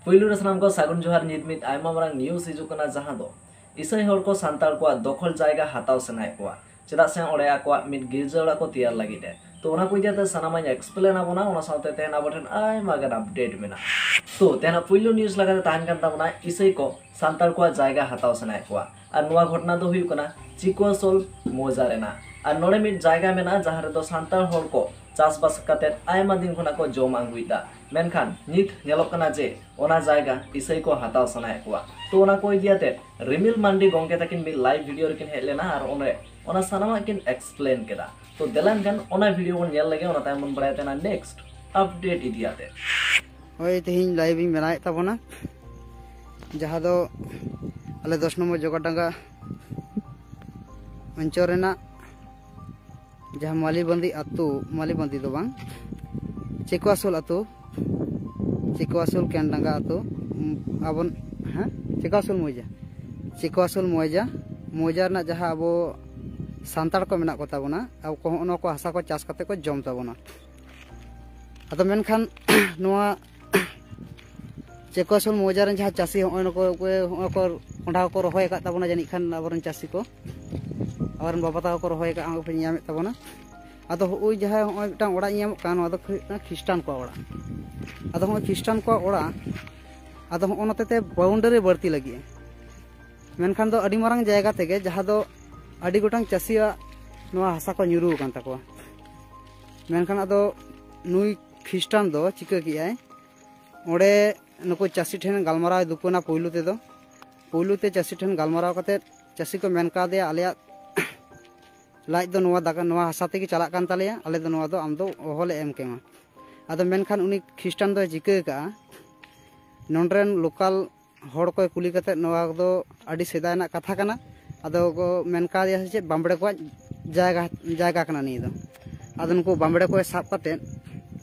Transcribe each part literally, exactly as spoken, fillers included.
ᱯᱩᱭᱞᱩ ᱨᱮ ᱥᱟᱱᱟᱢ ᱠᱚ ᱥᱟᱹᱜᱩᱱ ᱡᱚᱦᱟᱨ᱾ ᱱᱤᱛ ᱢᱤᱫ ᱟᱭᱢᱟ ᱢᱟᱨᱟᱝ ᱱᱤᱭᱩᱡᱽ ᱦᱤᱡᱩᱜ ᱠᱟᱱᱟ, ᱡᱟᱦᱟᱸ ᱫᱚ ᱤᱥᱟᱹᱭ ᱦᱚᱲ ᱠᱚ ᱥᱟᱱᱛᱟᱲ ᱠᱚᱣᱟᱜ ᱫᱚᱠᱷᱚᱞ ᱡᱟᱭᱜᱟ ᱦᱟᱛᱟᱣ ᱥᱟᱱᱟᱭᱮᱫ ᱠᱚᱣᱟ, ᱪᱮᱫᱟᱜ ᱥᱮ ᱚᱸᱰᱮ ᱟᱠᱚᱣᱟᱜ ᱢᱤᱫ ᱜᱤᱨᱡᱟᱹ ᱚᱲᱟᱜ ᱠᱚ ᱛᱮᱭᱟᱨ ᱞᱟᱹᱜᱤᱫ ᱮ᱾ ᱛᱚ ᱚᱱᱟ ᱠᱚ ᱤᱫᱤ ᱠᱟᱛᱮ ᱥᱟᱱᱟᱢᱟᱜ ᱤᱧ ᱮᱠᱥᱯᱞᱮᱱ ᱟᱵᱚᱱᱟ, ᱚᱱᱟ ᱥᱟᱶᱛᱮ ᱛᱮᱦᱮᱧ ᱟᱵᱚ ᱴᱷᱮᱱ ᱟᱭᱢᱟ ᱜᱟᱱ ᱟᱯᱰᱮᱴ ᱢᱮᱱᱟᱜᱼᱟ᱾ ᱛᱚ ᱛᱮᱦᱮᱧᱟᱜ ᱯᱩᱭᱞᱩ ᱱᱤᱭᱩᱡᱽ ᱞᱮᱠᱟᱛᱮ ᱛᱟᱦᱮᱱ ᱠᱟᱱ ᱛᱟᱵᱚᱱᱟ ᱤᱥᱟᱹᱭ ᱠᱚ ᱥᱟᱱᱛᱟᱲ ᱠᱚᱣᱟᱜ ᱡᱟᱭᱜᱟ ᱦᱟᱛᱟᱣ ᱥᱟᱱᱟᱭᱮᱫ ᱠᱚᱣᱟ᱾ ᱟᱨ ᱱᱚᱣᱟ ᱜᱷᱚᱴᱚᱱᱟ ᱫᱚ ᱦᱩᱭᱩᱜ ᱠᱟᱱᱟ ᱪᱤᱠᱩᱣᱟᱥᱳᱞ ᱢᱚᱣᱡᱟ ᱨᱮᱱᱟᱜ᱾ ᱟᱨ ᱱᱚᱰᱮ ᱢᱤᱫ ᱡᱟᱭᱜᱟ ᱢᱮᱱᱟᱜᱼᱟ, ᱡᱟᱦᱟᱸ ᱨᱮᱫᱚ ᱥᱟᱱᱛᱟᱲ ᱦᱚᱲ ᱠᱚ ᱪᱟᱥᱵᱟᱥ ᱠᱟᱛᱮᱫ ᱟᱭᱢᱟ ᱫᱤᱱ ᱠᱷᱚᱱᱟᱜ ᱠᱚ ᱡᱚᱢ ᱟᱹᱜᱩᱭᱮᱫᱟ᱾ ᱢᱮᱱᱠᱷᱟᱱ ᱱᱤᱛ ᱧᱮᱞᱚᱜ ᱠᱟᱱᱟ ᱡᱮ ᱚᱱᱟ ᱡᱟᱭᱜᱟ ᱤᱥᱟᱹᱭ ᱠᱚ ᱦᱟᱛᱟᱣ ᱥᱟᱱᱟᱭᱮᱫ ᱠᱚᱣᱟ᱾ ᱛᱚ ᱚᱱᱟ ᱠᱚ ᱤᱫᱤ ᱟᱛᱮᱫ ᱨᱤᱢᱤᱞ ᱢᱟᱱᱰᱤ ᱜᱚᱢᱠᱮ ᱛᱟᱹᱠᱤᱱ ᱢᱤᱫ ᱞᱟᱭᱤᱵᱷ ᱵᱷᱤᱰᱤᱭᱳ ᱨᱮᱠᱤᱱ ᱦᱮᱡ ᱞᱮᱱᱟ ᱟᱨ ᱚᱸᱰᱮ ᱚᱱᱟ ᱥᱟᱱᱟᱢᱟᱜ ᱠᱤᱱ ᱮᱠᱥᱯᱞᱮᱱ ᱠᱮᱫᱟ᱾ ᱛᱚ ᱫᱮᱞᱟ ᱮᱱᱠᱷᱟᱱ ᱚᱱᱟ ᱵᱷᱤᱰᱤᱭᱳ ᱵᱚᱱ ᱧᱮᱞ ᱞᱮᱜᱮ, ᱚᱱᱟ ᱛᱟᱭᱚᱢ ᱵᱚᱱ ᱵᱟᱲᱟᱭ ᱛᱟᱦᱮᱱᱟ ᱱᱮᱠᱥᱴ ᱟᱯᱰᱮᱴ ᱤᱫᱤ ᱟᱛᱮᱫ᱾ ᱦᱳᱭ, ᱛᱮᱦᱮᱧ ᱞᱟᱭᱤᱵᱷ ᱤᱧ ᱵᱮᱱᱟᱣᱮᱫ ᱛᱟᱵᱚᱱᱟ, ᱡᱟᱦᱟᱸ ᱫᱚ ᱟᱞᱮ ᱫᱚᱥ ᱱᱚᱢᱵᱚᱨ ᱡᱚᱜᱟᱰᱟᱸᱜᱟ ᱚᱧᱪᱚᱞ ᱨᱮᱱᱟᱜ ᱡᱟᱦᱟᱸ ᱢᱟᱞᱤᱵᱟᱸᱫᱤ ᱟᱹᱛᱩ, ᱢᱟᱞᱤᱵᱟᱸᱫᱤ ᱫᱚ ᱵᱟᱝ, ᱪᱮᱠᱚ ᱟᱥᱚᱞ ᱟᱹᱛᱩ, ᱪᱮᱠᱚ ᱟᱥᱚᱞ ᱠᱮᱱᱰᱟᱸᱜᱟ ᱟᱹᱛᱩ, ᱩᱢ, ᱟᱵᱚᱱ, ᱦᱮᱸ, ᱪᱮᱠᱚ ᱟᱥᱚᱞ ᱢᱚᱭᱡᱟ, ᱪᱮᱠᱚ ᱟᱥᱚᱞ ᱢᱚᱭᱡᱟ, ᱢᱚᱭᱡᱟ ᱨᱮᱱᱟᱜ ᱡᱟᱦᱟᱸ ᱟᱵᱚ ᱥᱟᱱᱛᱟᱲ ᱠᱚ ᱢᱮᱱᱟᱜ ᱠᱚ ᱛᱟᱵᱚᱱᱟ, ᱟᱵᱚ ᱠᱚ ᱦᱚᱸᱜᱼᱚ ᱱᱚᱣᱟ ᱠᱚ ᱦᱟᱥᱟ ᱠᱚ ᱪᱟᱥ ᱠᱟᱛᱮ ᱠᱚ ᱡᱚᱢ ᱛᱟᱵᱚᱱᱟ᱾ ᱟᱫᱚ ᱢᱮᱱᱠᱷᱟᱱ ᱱᱚᱣᱟ ᱪᱮᱠᱚ ᱟᱥᱚᱞ ᱢᱚᱭᱡᱟ ᱨᱮᱱ ᱡᱟᱦᱟᱸ ᱪᱟᱹᱥᱤ, ᱦᱚᱸᱜᱼᱚᱭ ᱱᱩᱠᱩ, ᱦᱚᱸᱜᱼᱚᱭ ᱠᱚ ᱠᱚᱸᱰᱷᱟ ᱠᱚᱠᱚ ᱨᱚᱦᱚᱭ ᱟᱠᱟᱫ ᱛᱟᱵᱚᱱᱟ, ᱡᱟᱹᱱᱤᱡ ᱠᱷᱟᱱ ᱟᱵᱚᱨᱮᱱ ᱪᱟᱹᱥᱤ ᱠᱚ, ᱟᱵᱚᱨᱮᱱ ᱵᱟᱵᱟ ᱛᱟᱠᱚ ᱠᱚ ᱨᱚᱦᱚᱭ ᱟᱠᱟᱫ, ᱚᱱᱟ ᱠᱚᱯᱮ ᱧᱟᱢᱮᱫ ᱛᱟᱵᱚᱱᱟ᱾ ᱟᱫᱚ ᱦᱚᱸᱜᱼᱚᱭ ᱡᱟᱦᱟᱸ ᱦᱚᱸᱜᱼᱚᱭ ᱢᱤᱫᱴᱟᱝ ᱚᱲᱟᱜ ᱧᱟᱢᱚᱜ ᱠᱟᱱ, ᱱᱚᱣᱟ ᱫᱚ ᱦᱩᱭᱩᱜ ᱠᱟᱱᱟ ᱠᱷᱨᱤᱥᱴᱟᱱ ᱠᱚᱣᱟᱜ ᱚᱲᱟᱜ᱾ ᱟᱫᱚ ᱦᱚᱸᱜᱼᱚᱭ ᱠᱷᱨᱤᱥᱴᱟᱱ ᱠᱚᱣᱟᱜ ᱚᱲᱟᱜ, ᱟᱫᱚ ᱦᱚᱸᱜᱼᱚ ᱱᱚᱛᱮ ᱛᱮ ᱵᱟᱣᱩᱱᱰᱟᱨᱤ ᱵᱟᱹᱲᱛᱤ ᱞᱟᱹᱜᱤᱫ᱾ ᱢᱮᱱᱠᱷᱟᱱ ᱫᱚ ᱟᱹᱰᱤ ᱢᱟᱨᱟᱝ ᱡᱟᱭᱜᱟ ᱛᱮᱜᱮ, ᱡᱟᱦᱟᱸ ᱫᱚ ᱟᱹᱰᱤ ᱜᱚᱴᱟᱝ ᱪᱟᱹᱥᱤᱭᱟᱜ ᱱᱚᱣᱟ ᱦᱟᱥᱟ ᱠᱚ ᱧᱩᱨᱩ ᱟᱠᱟᱱ ᱛᱟᱠᱚᱣᱟ᱾ ᱢᱮᱱᱠᱷᱟᱱ ᱟᱫᱚ ᱱᱩᱭ ᱠᱷᱨᱤᱥᱴᱟᱱ ᱫᱚ ᱪᱤᱠᱟᱹ ᱠᱮᱜᱼᱟᱭ, ᱚᱸᱰᱮ ᱱᱩᱠᱩ ᱪᱟᱹᱥᱤ ᱴᱷᱮᱱ ᱜᱟᱞᱢᱟᱨᱟᱣ ᱫᱩᱯᱟᱹᱱᱟ ᱯᱳᱭᱞᱳ ᱛᱮᱫᱚ᱾ ᱯᱳᱭᱞᱳ ᱛᱮ ᱪᱟᱹᱥᱤ ᱴᱷᱮᱱ ᱜᱟᱞᱢᱟᱨᱟᱣ ᱠᱟᱛᱮᱫ ᱪᱟᱹᱥᱤ ᱠᱚ ᱢᱮᱱ ᱠᱟᱣᱫᱮᱭᱟ, "ᱟᱞᱮᱭᱟᱜ ᱞᱟᱡ ᱫᱚ ᱱᱚᱣᱟ ᱫᱟᱠᱟ, ᱱᱚᱣᱟ ᱦᱟᱥᱟ ᱛᱮᱜᱮ ᱪᱟᱞᱟᱜ ᱠᱟᱱ ᱛᱟᱞᱮᱭᱟ, ᱟᱞᱮ ᱫᱚ ᱱᱚᱣᱟ ᱫᱚ ᱟᱢ ᱫᱚ ᱚᱦᱚᱞᱮ ᱮᱢ ᱠᱮᱢᱟ᱾" ᱟᱫᱚ ᱢᱮᱱᱠᱷᱟᱱ ᱩᱱᱤ ᱠᱷᱨᱤᱥᱴᱟᱱ ᱫᱚᱭ ᱪᱤᱠᱟᱹ ᱟᱠᱟᱜᱼᱟ, ᱱᱚᱰᱮ ᱨᱮᱱ ᱞᱳᱠᱟᱞ ᱦᱚᱲ ᱠᱚᱭ ᱠᱩᱞᱤ ᱠᱟᱛᱮᱫ, ᱱᱚᱣᱟ ᱫᱚ ᱟᱹᱰᱤ ᱥᱮᱫᱟᱭ ᱨᱮᱱᱟᱜ ᱠᱟᱛᱷᱟ ᱠᱟᱱᱟ, ᱟᱫᱚ ᱠᱚ ᱢᱮᱱ ᱠᱟᱣᱫᱮᱭᱟ ᱥᱮ ᱪᱮᱫ, ᱵᱟᱢᱵᱲᱮ ᱠᱚᱣᱟᱜ ᱡᱟᱭᱜᱟ, ᱡᱟᱭᱜᱟ ᱠᱟᱱᱟ ᱱᱤᱭᱟᱹ ᱫᱚ᱾ ᱟᱫᱚ ᱱᱩᱠᱩ ᱵᱟᱢᱵᱲᱮ ᱠᱚᱭ ᱥᱟᱵ ᱠᱟᱛᱮᱫ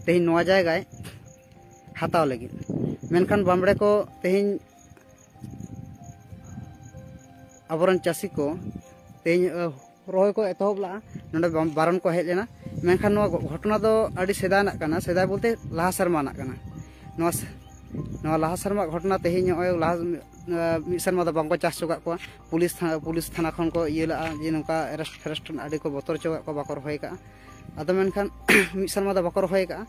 ᱛᱮᱦᱮᱧ ᱱᱚᱣᱟ ᱡᱟᱭᱜᱟᱭ ᱦᱟᱛᱟᱣ ᱞᱟᱹᱜᱤᱫ᱾ ᱢᱮᱱᱠᱷᱟᱱ ᱵᱟᱢᱵᱲᱮ ᱠᱚ ᱛᱮᱦᱮᱧ ᱟᱵᱚᱨᱮᱱ ᱪᱟᱹᱥᱤ ᱠᱚ ᱛᱮᱦᱮᱧ, ᱟᱹ, ᱨᱚᱦᱚᱭ ᱠᱚ ᱮᱛᱚᱦᱚᱵ ᱞᱟᱜᱼᱟ, ᱱᱚᱰᱮ ᱵᱟᱢ-, ᱵᱟᱨᱚᱱ ᱠᱚ ᱦᱮᱡ ᱞᱮᱱᱟ᱾ ᱢᱮᱱᱠᱷᱟᱱ ᱱᱚᱣᱟ ᱜᱷᱚ-, ᱜᱷᱚᱴᱚᱱᱟ ᱫᱚ ᱟᱹᱰᱤ ᱥᱮᱫᱟᱭ ᱨᱮᱱᱟᱜ ᱠᱟᱱᱟ, ᱥᱮᱫᱟᱭ ᱵᱚᱞᱛᱮ ᱞᱟᱦᱟ ᱥᱮᱨᱢᱟ ᱨᱮᱱᱟᱜ ᱠᱟᱱᱟ᱾ ᱱᱚᱣᱟ ᱥᱮ-, ᱱᱚᱣᱟ ᱞᱟᱦᱟ ᱥᱮᱨᱢᱟ ᱜᱷᱚᱴᱚᱱᱟ ᱛᱮᱦᱮᱧ ᱱᱚᱜᱼᱚᱭ ᱞᱟᱦᱟ ᱢᱤᱫ ᱥᱮᱨᱢᱟ ᱫᱚ ᱵᱟᱝᱠᱚ ᱪᱟᱥ ᱦᱚᱪᱚ ᱠᱟᱜ ᱠᱚᱣᱟ᱾ ᱯᱩᱞᱤᱥ ᱛᱷᱟᱱᱟ ᱯᱩᱞᱤᱥ ᱛᱷᱟᱱᱟ ᱠᱷᱚᱱ ᱠᱚ ᱤᱭᱟᱹ ᱞᱟᱜᱼᱟ ᱡᱮ ᱱᱚᱝᱠᱟ ᱮᱨᱮᱥᱴ ᱯᱷᱮᱨᱮᱥᱴ ᱟᱹᱰᱤ ᱠᱚ ᱵᱚᱛᱚᱨ ᱦᱚᱪᱚ ᱠᱟᱜ ᱠᱚᱣᱟ, ᱵᱟᱠᱚ ᱨᱚᱦᱚᱭ ᱠᱟᱜᱼᱟ᱾ ᱟᱫᱚ ᱢᱮᱱᱠᱷᱟᱱ ᱢᱤᱫ ᱥᱮᱨᱢᱟ ᱫᱚ ᱵᱟᱠᱚ ᱨᱚᱦᱚᱭ ᱠᱟᱜᱼᱟ᱾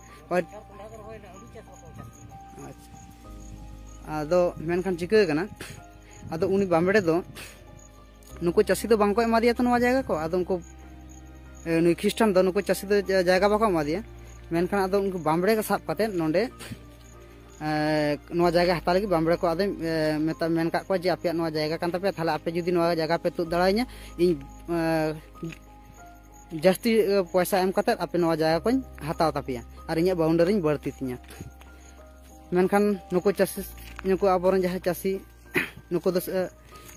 ᱟᱪᱪᱷᱟ᱾ ᱟᱫᱚ ᱢᱮᱱᱠᱷᱟᱱ ᱪᱤᱠᱟᱹ ᱠᱟᱱᱟ, ᱟᱫᱚ ᱩᱱᱤ ᱵᱟᱢᱵᱲᱮ ᱫᱚ ᱱᱩᱠᱩ ᱪᱟᱹᱥᱤ ᱫᱚ ᱵᱟᱝᱠᱚ ᱮᱢᱟ ᱫᱮᱭᱟ ᱛᱚ ᱱᱚᱣᱟ ᱡᱟᱭᱜᱟ ᱠᱚ᱾ ᱟᱫᱚ ᱩᱱᱠᱩ ᱱᱩᱭ ᱠᱷᱨᱤᱥᱴᱟᱱ ᱫᱚ ᱱᱩᱠᱩ ᱪᱟᱹᱥᱤ ᱫᱚ ᱡᱟᱭᱜᱟ ᱵᱟᱠᱚ ᱮᱢᱟ ᱫᱮᱭᱟ᱾ ᱢᱮᱱᱠᱷᱟᱱ ᱟᱫᱚ ᱩᱱᱠᱩ ᱵᱟᱢᱵᱲᱮ ᱜᱮ ᱥᱟᱵ ᱠᱟᱛᱮ ᱱᱚᱰᱮ ᱱᱚᱣᱟ ᱡᱟᱭᱜᱟ ᱦᱟᱛᱟᱣ ᱞᱟᱹᱜᱤᱫ ᱵᱟᱢᱵᱲᱮ ᱠᱚ ᱟᱫᱚᱧ ᱢᱮᱛᱟ ᱢᱮᱱ ᱠᱟᱜ ᱠᱚᱣᱟ ᱡᱮ ᱟᱯᱮᱭᱟᱜ ᱱᱚᱣᱟ ᱡᱟᱭᱜᱟ ᱠᱟᱱ ᱛᱟᱯᱮᱭᱟ, ᱛᱟᱦᱚᱞᱮ ᱟᱯᱮ ᱡᱩᱫᱤ ᱱᱚᱣᱟ ᱡᱟᱭᱜᱟ ᱯᱮ ᱛᱩᱫ ᱫᱟᱲᱮᱭᱟᱹᱧᱟ, ᱤᱧ ᱡᱟᱹᱥᱛᱤ ᱯᱚᱭᱥᱟ ᱮᱢ ᱠᱟᱛᱮ ᱟᱯᱮ ᱱᱚᱣᱟ ᱡᱟᱭᱜᱟ ᱠᱚᱧ ᱦᱟᱛᱟᱣ ᱛᱟᱯᱮᱭᱟ ᱟᱨ ᱤᱧᱟᱹᱜ ᱵᱟᱣᱩᱱᱰᱟᱨᱤᱧ ᱵᱟᱹᱲᱛᱤ ᱛᱤᱧᱟ᱾ ᱢᱮᱱᱠᱷᱟᱱ ᱱᱩᱠᱩ ᱪᱟᱹᱥᱤ ᱱᱩᱠᱩ ᱟᱵᱚᱨᱮᱱ ᱡᱟᱦᱟᱸᱭ ᱪᱟᱹᱥᱤ ᱱᱩᱠᱩ ᱫᱚ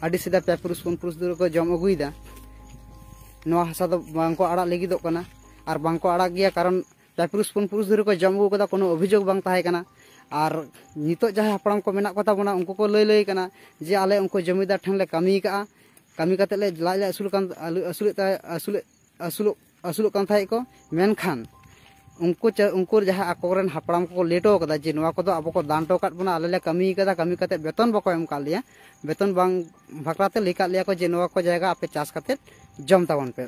ᱟᱹᱰᱤ ᱥᱮᱫᱟᱭ ᱯᱮ ᱯᱩᱨᱩᱥ ᱯᱩᱱ ᱯᱩᱨᱩᱥ ᱫᱷᱚᱨᱮ ᱠᱚ ᱡᱚᱢ ᱟᱹᱜᱩᱭᱮᱫᱟ᱾ ᱱᱚᱣᱟ ᱦᱟᱥᱟ ᱫᱚ ᱵᱟᱝᱠᱚ ᱟᱲᱟᱜ ᱞᱟᱹᱜᱤᱫᱚᱜ ᱠᱟᱱᱟ ᱟᱨ ᱵᱟᱝᱠᱚ ᱟᱲᱟᱜ ᱜᱮᱭᱟ, ᱠᱟᱨᱚᱱ ᱯᱮ ᱯᱩᱨᱩᱥ ᱯᱩᱱ ᱯᱩᱨᱩᱥ ᱫᱷᱚᱨᱮ ᱠᱚ ᱡᱚᱢ ᱟᱹᱜᱩ ᱠᱟᱫᱟ, ᱠᱳᱱᱳ ᱚᱵᱷᱤᱡᱳᱜᱽ ᱵᱟᱝ ᱛᱟᱦᱮᱸ ᱠᱟᱱᱟ᱾ ᱟᱨ ᱱᱤᱛᱚᱜ ᱡᱟᱦᱟᱸᱭ ᱦᱟᱯᱲᱟᱢ ᱠᱚ ᱢᱮᱱᱟᱜ ᱠᱚᱛᱟ ᱵᱚᱱᱟ ᱩᱱᱠᱩ ᱠᱚ ᱞᱟᱹᱭ ᱞᱟᱹᱭ ᱠᱟᱱᱟ ᱡᱮ ᱟᱞᱮ ᱩᱱᱠᱩ ᱡᱚᱢᱤᱫᱟᱨ ᱴᱷᱮᱱ ᱞᱮ ᱠᱟᱹᱢᱤ ᱠᱟᱜᱼᱟ, ᱠᱟᱹᱢᱤ ᱠᱟᱛᱮ ᱞᱮ ᱞᱟᱡ ᱞᱮ ᱟᱹᱥᱩᱞ ᱠᱟᱱ ᱟᱹᱥᱩᱞᱮᱫ ᱟᱹᱥᱩᱞᱮᱫ ᱟᱹᱥᱩᱞᱚᱜ ᱟᱹᱥᱩᱞᱚᱜ ᱠᱟᱱ ᱛᱟᱦᱮᱸᱫ ᱠᱚ᱾ ᱢᱮᱱᱠᱷᱟᱱ ᱩᱱᱠᱩ ᱪᱟ- ᱩᱱᱠᱩ ᱡᱟᱦᱟᱸ ᱟᱠᱚᱨᱮᱱ ᱦᱟᱯᱲᱟᱢ ᱠᱚᱠᱚ ᱞᱟᱹᱭ ᱦᱚᱴᱚ ᱠᱟᱫᱟ ᱡᱮ ᱱᱚᱣᱟ ᱠᱚᱫᱚ ᱟᱵᱚ ᱠᱚ ᱫᱟᱱ ᱦᱚᱴᱚ ᱠᱟᱫ ᱵᱚᱱᱟ, ᱟᱞᱮ ᱞᱮ ᱠᱟᱹᱢᱤ ᱠᱟᱫᱟ, ᱠᱟᱹᱢᱤ ᱠᱟᱛᱮ ᱵᱮᱛᱚᱱ ᱵᱟᱠᱚ ᱮᱢ ᱠᱟᱫ ᱞᱮᱭᱟ, ᱵᱮᱛᱚᱱ ᱵᱟᱝ ᱵᱟᱠᱷᱨᱟ ᱛᱮ ᱞᱟᱹᱭ ᱠᱟᱫ ᱞᱮᱭᱟ ᱠᱚ ᱡᱮ ᱱᱚᱣᱟ ᱠᱚ ᱡᱟᱭᱜᱟ ᱟᱯᱮ ᱪᱟᱥ ᱠᱟᱛᱮ ᱡᱚᱢ ᱛᱟᱵᱚᱱ ᱯᱮ᱾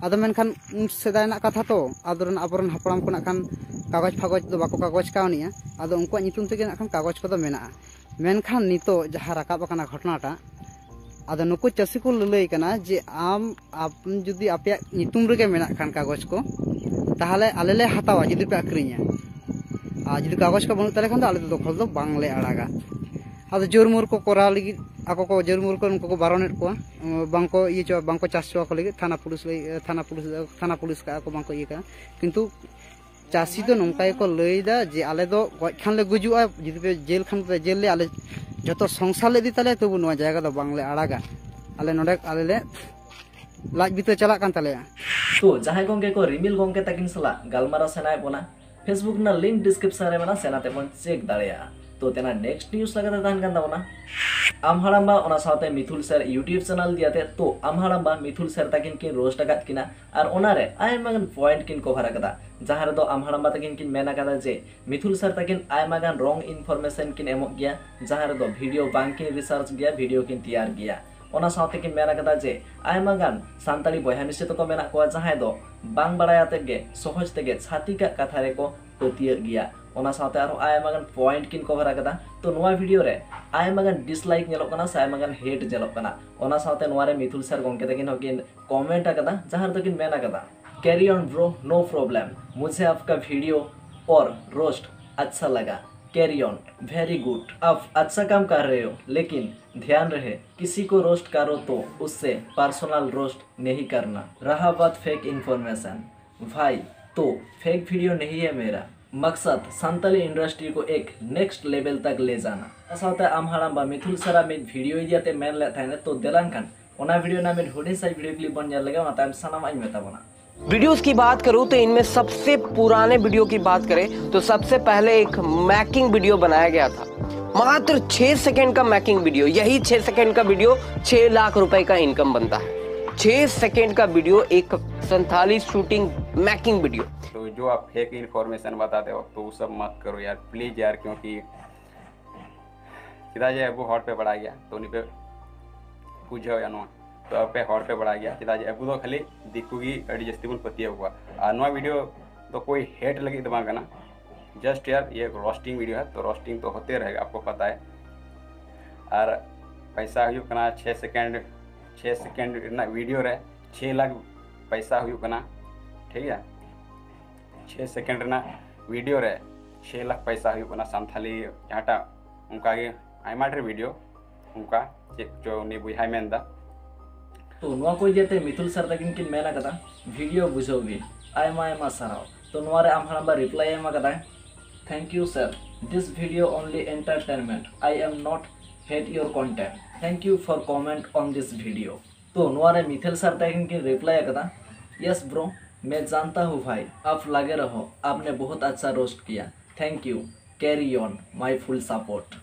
ᱟᱫᱚ ᱢᱮᱱᱠᱷᱟᱱ ᱩᱱ ᱥᱮᱫᱟᱭ ᱨᱮᱱᱟᱜ ᱠᱟᱛᱷᱟ ᱛᱚ, ᱟᱫᱚ ᱨᱮᱱ ᱟᱵᱚᱨᱮᱱ ᱦᱟᱯᱲᱟᱢ ᱠᱚ ᱱᱟᱜ ᱠᱷᱟᱱ ᱠᱟᱜᱚᱡᱽ ᱯᱷᱟᱜᱚᱡᱽ ᱫᱚ ᱵᱟᱠᱚ ᱠᱟᱜᱚᱡᱽ ᱠᱟᱣᱱᱤᱜᱼᱟ᱾ ᱟᱫᱚ ᱩᱱᱠᱩᱣᱟᱜ ᱧᱩᱛᱩᱢ ᱛᱮᱜᱮ ᱱᱟᱜ ᱠᱷᱟᱱ ᱠᱟᱜᱚᱡᱽ ᱠᱚᱫᱚ ᱢᱮᱱᱟᱜᱼᱟ᱾ ᱢᱮᱱᱠᱷᱟᱱ ᱱᱤᱛᱚᱜ ᱡᱟᱦᱟᱸ ᱨᱟᱠᱟᱵ ᱟᱠᱟᱱᱟ ᱜᱷᱚᱴᱚᱱᱟᱴᱟᱜ, ᱟᱫᱚ ᱱᱩᱠᱩ ᱪᱟᱹᱥᱤ ᱠᱚ ᱞᱟᱹᱞᱟᱹᱭ ᱠᱟᱱᱟ ᱡᱮ ᱟᱢ ᱟᱯ- ᱡᱩᱫᱤ ᱟᱯᱮᱭᱟᱜ ᱧᱩᱛᱩᱢ ᱨᱮᱜᱮ ᱢᱮᱱᱟᱜ ᱠᱷᱟᱱ ᱠᱟᱜᱚᱡᱽ ᱠᱚ, ᱛᱟᱦᱚᱞᱮ ᱟᱞᱮ ᱞᱮ ᱦᱟᱛᱟᱣᱟ ᱡᱩᱫᱤ ᱯᱮ ᱟᱹᱠᱷᱨᱤᱧᱟ, ᱟᱨ ᱡᱩᱫᱤ ᱠᱟᱜᱚᱡᱽ ᱠᱚ ᱵᱟᱹᱱᱩᱜ ᱛᱟᱞᱮ ᱠᱷᱟᱱ ᱫᱚ ᱟᱞᱮ ᱫᱚ ᱫᱚᱠᱷᱚᱞ ᱫᱚ ᱵᱟᱝᱞᱮ ᱟᱲᱟᱜᱟ᱾ ᱟᱫᱚ ᱡᱳᱨᱢᱳᱨ ᱠᱚ ᱠᱚᱨᱟᱣ ᱞᱟᱹᱜᱤᱫ ᱟᱠᱚ ᱠᱚ ᱡᱳᱨᱢᱳᱨ ᱠᱚ ᱱᱩᱠᱩ ᱠᱚ ᱵᱟᱨᱚᱱᱮᱫ ᱠᱚᱣᱟ, ᱵᱟᱝᱠᱚ ᱤᱭᱟᱹ ᱦᱚᱪᱚ ᱵᱟᱝᱠᱚ ᱪᱟᱥ ᱦᱚᱪᱚ ᱟᱠᱚ ᱞᱟᱹᱜᱤᱫ ᱛᱷᱟᱱᱟ ᱯᱩᱞᱤᱥ ᱞᱟᱹᱜᱤᱫ ᱛᱷᱟᱱᱟ ᱯᱩᱞᱤᱥ ᱛᱷᱟᱱᱟ ᱯᱩᱞᱤᱥ ᱠᱟᱜᱼᱟ ᱠᱚ, ᱵᱟᱝᱠᱚ ᱤᱭᱟᱹ ᱠᱟᱜᱼᱟ᱾ ᱠᱤᱱᱛᱩ ᱪᱟᱹᱥᱤ ᱫᱚ ᱱᱚᱝᱠᱟ ᱜᱮᱠᱚ ᱞᱟᱹᱭᱫᱟ ᱡᱮ ᱟᱞᱮ ᱫᱚ ᱜᱚᱡ ᱠᱷᱟᱱ ᱞᱮ ᱜᱩᱡᱩᱜᱼᱟ, ᱡᱩᱫᱤ ᱯᱮ ᱡᱮᱞ ᱠᱷᱟᱱ ᱯᱮ ᱡᱮᱞ ᱞᱮᱭᱟ, ᱟᱞᱮ ᱡᱚᱛᱚ ᱥᱚᱝᱥᱟᱨ ᱞᱮ ᱤᱫᱤ ᱛᱟᱞᱮᱭᱟ, ᱛᱚᱵᱩ ᱱᱚᱣᱟ ᱡᱟᱭᱜᱟ ᱫᱚ ᱵᱟᱝᱞᱮ ᱟᱲᱟᱜᱟ᱾ ᱟᱞᱮ ᱱᱚᱰᱮ ᱟᱞᱮ ᱞᱮ ᱞᱟᱡ ᱵᱤᱛᱟᱹ ᱪᱟᱞᱟᱜ ᱠᱟᱱ ᱛᱟᱞᱮᱭᱟ᱾ ᱛᱚ ᱡᱟᱦᱟᱸᱭ ᱜᱚᱝᱠᱮ ᱠᱚ ᱨᱤᱢᱤᱞ ᱜᱚᱝᱠᱮ ᱛᱟᱹᱠᱤᱱ ᱥᱟᱞᱟᱜ ᱜᱟᱞᱢᱟᱨᱟᱣ ᱥᱟᱱᱟᱭᱮᱫ ᱵᱚᱱᱟ, Facebook ᱨᱮᱱᱟᱜ link description ᱨᱮ ᱢᱮᱱᱟᱜᱼᱟ, ᱥᱮᱱ ᱟᱛᱮ ᱵᱚᱱ check ᱫᱟᱲᱮᱭᱟᱜᱼᱟ᱾ ᱛᱚ ᱛᱮᱱᱟᱜ next news ᱞᱮᱠᱟᱛᱮ ᱛᱟᱦᱮᱱ ᱠᱟᱱ ᱛᱟᱵᱚᱱᱟ ᱟᱢ ᱦᱟᱲᱟᱢᱵᱟ, ᱚᱱᱟ ᱥᱟᱶᱛᱮ ᱢᱤᱛᱷᱩᱞ ᱥᱮᱨ YouTube channel ᱤᱫᱤᱭᱟᱛᱮ᱾ ᱛᱚ ᱟᱢ ᱦᱟᱲᱟᱢᱵᱟ ᱢᱤᱛᱷᱩᱞ ᱥᱮᱨ ᱛᱟᱹᱠᱤᱱ ᱠᱤᱱ roast ᱟᱠᱟᱫ ᱠᱤᱱᱟ ᱟᱨ ᱚᱱᱟᱨᱮ ᱟᱭᱢᱟ ᱜᱟᱱ point ᱠᱤᱱ cover ᱟᱠᱟᱫᱟ, ᱡᱟᱦᱟᱸ ᱨᱮᱫᱚ ᱟᱢ ᱦᱟᱲᱟᱢᱵᱟ ᱛᱟᱹᱠᱤᱱ ᱠᱤᱱ ᱢᱮᱱ ᱟᱠᱟᱫᱟ ᱡᱮ ᱢᱤᱛᱷᱩᱞ ᱥᱮᱨ ᱛᱟᱹᱠᱤᱱ ᱟᱭᱢᱟ ᱜᱟᱱ wrong information ᱠᱤᱱ ᱮᱢᱚᱜ ᱜᱮᱭᱟ, ᱡᱟᱦᱟᱸ ᱨᱮᱫᱚ video ᱵᱟᱝ ᱠᱤᱱ research ᱜᱮᱭᱟ, video ᱠᱤᱱ ᱛᱮᱭᱟᱨ ᱜᱮᱭᱟ᱾ ᱚᱱᱟ ᱥᱟᱶᱛᱮ ᱠᱤᱱ ᱢᱮᱱ ᱟᱠᱟᱫᱟ ᱡᱮ ᱟᱭᱢᱟ ᱜᱟᱱ ᱥᱟᱱᱛᱟᱲᱤ ᱵᱚᱭᱦᱟ ᱢᱤᱥᱤ ᱛᱟᱠᱚ ᱢᱮᱱᱟᱜ ᱠᱚᱣᱟ, ᱡᱟᱦᱟᱸᱭ ᱫᱚ ᱵᱟᱝ ᱵᱟᱲᱟᱭ ᱟᱛᱮᱫ ᱜᱮ ᱥᱚᱦᱚᱡᱽ ᱛᱮᱜᱮ ᱪᱷᱟᱹᱛᱤᱠᱟᱜ ᱠᱟᱛᱷᱟ ᱨᱮᱠᱚ ᱯᱟᱹᱛᱭᱟᱹᱜ ᱜᱮᱭᱟ᱾ ᱚᱱᱟ ᱥᱟᱶᱛᱮ ᱟᱨᱦᱚᱸ ᱟᱭᱢᱟ ᱜᱟᱱ point ᱠᱤᱱ cover ᱟᱠᱟᱫᱟ᱾ ᱛᱚ ᱱᱚᱣᱟ video ᱨᱮ ᱟᱭᱢᱟ ᱜᱟᱱ dislike ᱧᱮᱞᱚᱜ ᱠᱟᱱᱟ ᱥᱮ ᱟᱭᱢᱟ ᱜᱟᱱ hate ᱧᱮᱞᱚᱜ ᱠᱟᱱᱟ᱾ ᱚᱱᱟ ᱥᱟᱶᱛᱮ ᱱᱚᱣᱟ ᱨᱮ ᱢᱤᱛᱷᱩᱞ ᱥᱮᱨ ᱜᱚᱢᱠᱮ ᱛᱟᱹᱠᱤᱱ ᱦᱚᱸ ᱠᱤᱱ comment ᱟᱠᱟᱫᱟ, ᱡᱟᱦᱟᱸ ᱨᱮᱫᱚ ᱠᱤᱱ ᱢᱮᱱ ᱟᱠᱟᱫᱟ, "Carry on bro, no problem, मुझे आपका video और roast अच्छा लगा, carry on, very good, आप अच्छा काम कर रहे हो, लेकिन ध्यान रहे किसी को roast करो तो उससे personal roast नहीं करना, रहा बात fake information, भाई तो fake video नहीं है मेरा, मकसद संताली इंडस्ट्री को एक next level तक ले जाना।" ᱚᱱᱟ ᱥᱟᱶᱛᱮ ᱟᱢ ᱦᱟᱲᱟᱢᱵᱟ ᱢᱤᱛᱷᱩᱞ ᱥᱮᱨ ᱟᱜ ᱢᱤᱫ video ᱤᱫᱤᱭᱟᱛᱮ ᱢᱮᱱ ᱞᱮᱫ ᱛᱟᱦᱮᱱᱟ᱾ ᱛᱚ ᱫᱮᱞᱟᱝ ᱠᱷᱟᱱ ᱚᱱᱟ video ᱨᱮᱱᱟᱜ ᱢᱤᱫ ᱦᱩᱰᱤᱧ ᱥᱟᱹᱦᱤᱡ video clip ᱵᱚᱱ ᱧᱮᱞ ᱞᱮᱜᱮ, ᱚᱱᱟ ᱛᱟᱭᱚᱢ ᱥᱟᱱᱟᱢᱟᱜ ᱤᱧ ᱢᱮᱛᱟ ᱵᱚᱱᱟ᱾ वीडियोस की बात करूं तो इनमें सबसे पुराने वीडियो की बात करें तो सबसे पहले एक मैकिंग वीडियो बनाया गया था, मात्र छह सेकंड का मैकिंग वीडियो। यही छह सेकंड का वीडियो छह लाख रुपए का इनकम बनता है। छह सेकंड का वीडियो, एक संथाली शूटिंग मैकिंग वीडियो। तो जो आप फेक इन्फॉर्मेशन बताते हो तो वो सब मत करो यार, प्लीज यार, क्योंकि ᱪᱮᱫᱟᱜ ᱡᱮ ᱟᱵᱚ ᱦᱚᱲ ᱯᱮ ᱵᱟᱲᱟᱭ ᱜᱮᱭᱟ, ᱛᱚ ᱩᱱᱤ ᱯᱮ ᱵᱩᱡᱷᱟᱹᱣᱮᱫᱼᱟ ᱱᱚᱣᱟ᱾ ᱛᱚ ᱟᱯᱮ ᱦᱚᱲ ᱯᱮ ᱵᱟᱲᱟᱭ ᱜᱮᱭᱟ, ᱪᱮᱫᱟᱜ ᱡᱮ ᱟᱵᱚ ᱫᱚ ᱠᱷᱟᱹᱞᱤ ᱫᱤᱠᱩ ᱜᱮ ᱟᱹᱰᱤ ᱡᱟᱹᱥᱛᱤ ᱵᱚᱱ ᱯᱟᱹᱛᱭᱟᱹᱣ ᱠᱚᱣᱟ᱾ ᱟᱨ ᱱᱚᱣᱟ ᱵᱷᱤᱰᱤᱭᱳ ᱫᱚ ᱠᱳᱭ ᱦᱮᱴ ᱞᱟᱹᱜᱤᱫ ᱫᱚ ᱵᱟᱝ ᱠᱟᱱᱟ, ᱡᱟᱥᱴ ᱭᱟᱨ ᱤᱭᱟᱹ ᱨᱳᱥᱴᱤᱝ ᱵᱷᱤᱰᱤᱭᱳ ᱦᱮ, ᱛᱚ ᱨᱳᱥᱴᱤᱝ ᱛᱚ ᱦᱳᱛᱮ ᱨᱮᱦᱮᱜᱟ, ᱟᱯᱠᱳ ᱯᱟᱛᱟ ᱦᱮ᱾ ᱟᱨ ᱯᱟᱭᱥᱟ ᱦᱩᱭᱩᱜ ᱠᱟᱱᱟ ᱪᱷᱮ ᱥᱮᱠᱮᱱᱰ, ᱪᱷᱮ ᱥᱮᱠᱮᱱᱰ ᱨᱮᱱᱟᱜ ᱵᱷᱤᱰᱤᱭᱳ ᱨᱮ ᱪᱷᱮ ᱞᱟᱠᱷ ᱯᱟᱭᱥᱟ ᱦᱩᱭᱩᱜ ᱠᱟᱱᱟ, ᱴᱷᱤᱠ ᱜᱮᱭᱟ᱾ ᱪᱷᱮ ᱥᱮᱠᱮᱱᱰ ᱨᱮᱱᱟᱜ ᱵᱷᱤᱰᱤᱭᱳ ᱨᱮ ᱪᱷᱮ ᱞᱟᱠᱷ ᱯᱟᱭᱥᱟ ᱦᱩᱭᱩᱜ ᱠᱟᱱᱟ ᱥᱟᱱᱛᱷᱟᱞᱤ ᱡᱟᱦᱟᱸᱴᱟᱜ, ᱚᱱᱠᱟᱜᱮ ᱟᱭᱢᱟ ᱰᱷᱮᱨ ᱵᱷᱤᱰᱤᱭᱳ ᱚᱱᱠᱟ ᱪᱮᱫ ᱪᱚ ᱩᱱᱤ ᱵᱚᱭᱦᱟᱭ ᱢᱮᱱᱫᱟ᱾ ᱛᱚ ᱱᱚᱣᱟ ᱠᱚ ᱤᱫᱤᱭᱟᱛᱮ ᱢᱤᱛᱷᱩᱞ ᱥᱮᱨ ᱛᱟᱹᱠᱤᱱ ᱠᱤᱱ ᱢᱮᱱ ᱟᱠᱟᱫᱟ, video ᱵᱩᱡᱷᱟᱹᱣ ᱵᱤᱱ᱾ ᱟᱭᱢᱟ ᱟᱭᱢᱟ ᱥᱟᱨᱦᱟᱣ᱾ ᱛᱚ ᱱᱚᱣᱟ ᱨᱮ ᱟᱢ ᱦᱟᱲᱟᱢᱵᱟ reply ᱮᱢ ᱟᱠᱟᱫᱟᱭ, "Thank you sir, this video only entertainment, I am not hate your content, thank you for comment on this video।" ᱛᱚ ᱱᱚᱣᱟ ᱨᱮ ᱢᱤᱛᱷᱩᱞ ᱥᱮᱨ ᱛᱟᱹᱠᱤᱱ ᱠᱤᱱ reply ᱟᱠᱟᱫᱟ, "Yes bro, मैं जानता हूँ भाई, आप लगे रहो, आपने बहुत अच्छा रोस्ट किया, thank you, Carry on, my full support.